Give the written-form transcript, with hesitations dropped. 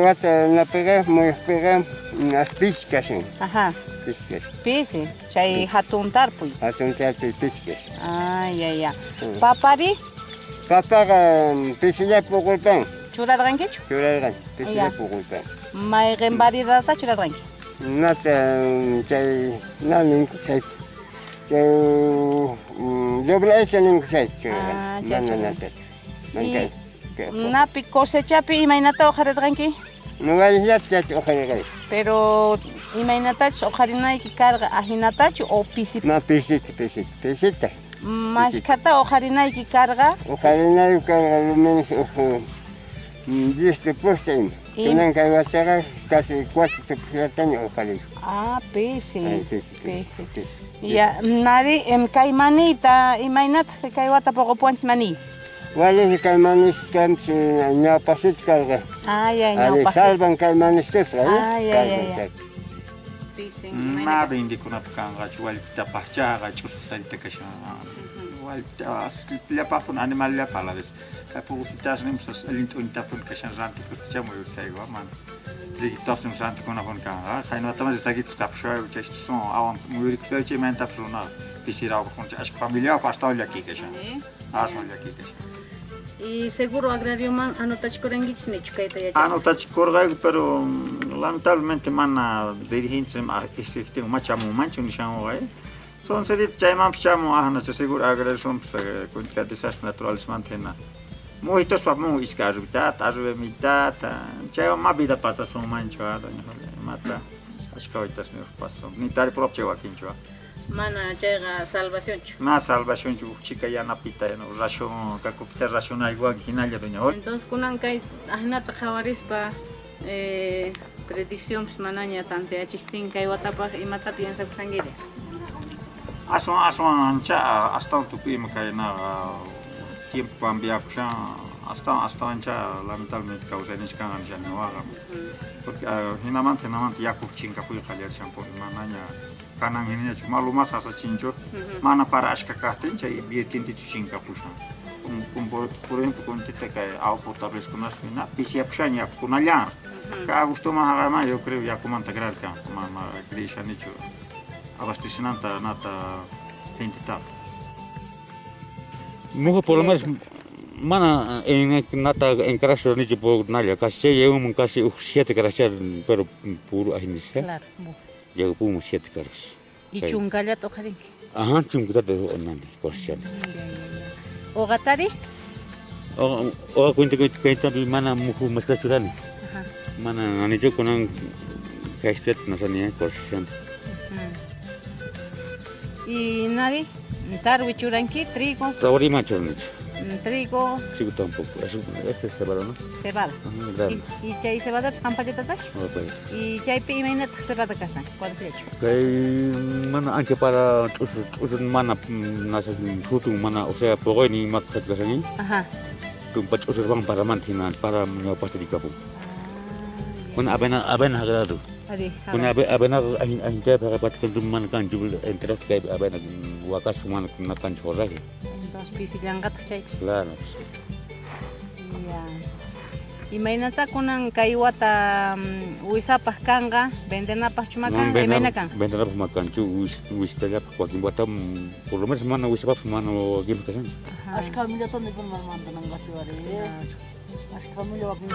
wata napiqa muyuqpiqa as pisi kashan. Ajá. Pisi kashan. Pisi, chay hatun tarpuy. Hatun tarpuy pisi kashan. Ah, ya, ya. Papari? Papaqa pisilla puquypan. Churarqankichu? Churarqan, pisilla puquypan. Mayqen variedadta churarqanki? Nata chay na ninku chay chay doble S ninku chay churarqan. Ah, chay Mana churarqan. nata. Mana Napi cosechapi imaynata uqharirqanki? Nuqallata chayta uqharirqani. Pero imaynatachus uqharinayki karqa ahinatachu o pisi? Ma pisita, pisita, pisita. Mashkhata uqharinayki karqa? Uqharinayku karqa lo menos uj 10 tupusta ima. Kunan kay wataqa casi 4 tupusllataña uqhariyku. Ah, pisi. Ay, pisi, pisi, pisi. Ya, nari, kay maniyta imaynataq kay wata poqopuwanchis maniy? Walej kay manisqanchis ñawpaqsita karqa. Ah, ya, Ari, ñawpaqsita. salvan kay manisqasqa, eh? Ah, ya, ya, ya. Ma vendekunapaq kanqachu wallpita paqchaqa ch'usqallata kashan. Wallpita llapapun animal llapa a la vez. Kay puqusitas nimpas allin t'uñtapun kashan rantikuspa muyursayku mana. Triguitapis rantikunapun kanqa. Qaynatamas risakitus kapushayu chaychus awan muyurikusay chay imaynatapis runaqa pisirawpaq ashka familiawaq astawan llakiy kashan. Aswan llakiy kashan. Y seguro agrarioman anotachikurqankichis nichu kayta yachaspa? Anotachikurqayku, pero lamentablemente mana dirigentes existen ma chamunmanchu nishanwaqa. Sonsedita chaymanpas chamun ahna chay seguro agrariosunpas kunka desastres naturalesmanta hina. Mujituspa mun iskay arrubitata, arrube mitata, chaywan ma vida pasasunmanchu, doña Julia, imata ashka waytas niyuq pasasun, ni taripuraq chay wakinchu. Mana chayqa salvacionchu. Ma salvacionchu uj chika yanapita, ración, kakupita racionaykuwan hinalla, doña Julia. Entonces kunan kay ajinata qhawarispa prediccionpis manaña tanteachiktin kay watapaq imata piensakushankiri? Aswan, aswan ancha astawan tukuy ima kaynaqa tiempo cambiakushan, astawan, astawan ancha lamentablemente kawsayninchik kanqa nishani waqa. Porque hinamanta, hinamanta yaku chinkapuy qallarishanpuni, manaña kanan hinañachu malo más asachinchu, mana para ashka kaqtin chay vertientichu chinkapushan. Por ejemplo, kuntita kay agua potable kunasqa pisiyapushan yakukunallan. Kay agostoman haqayman yo creo yakumanta grave kanqa, ma creishanichu abastecinanta nata gentetaqa. Muju por lo menos mana en nata en carajo nichu por nalla, casi chay llegó casi uj 7 carachar, pero puro ajinisha. Claro. Llegó puro 7 caras. Y chunkallata uqharinki? Ajá, chunkallata uqharani, cosechani. Uqatari? Uqa cuenta que kayta mana muju mezcla churani. Mana anichu kunan kaysta nasani cosechani. Y nari, tarwi churanki, trigo. Tarwi ma churanichu. Trigo. Trigo tampoco, eso es cebada, ¿no? Cebada. Ajá, grande. Y chay cebada pues qampallata tachu? Ah, pues. Y chaypi imaynataq cebada kasan, cuadrillachu? Kay mana ancha para ch'usu, ch'usu mana, nasa jutun mana, o sea, poqoynin imapaq kasani. Ajá. Tumpa ch'usu van para manta hina, para ñawpaqta rikapun. Kuna avena, avena grado. Ari, Kuna avena ahin, ahin chaypa qapatqa mana kanchu, entraste kay avena wakas mana na kanchu forraje. Entonces pisillanqataq chaypis. Claro. Ya. Imaynata kunan kay wata, wisapaq kanqa, vendenapaq chumakan, No, imayna kan? Vendenapaq makanchu, wisitallapaq wakin wata, por lo menos mana wisapaqpas mana wakinpaq kashan. Ajá. Ashka millata nikun mantananqachu ari. Ashka milla wakin.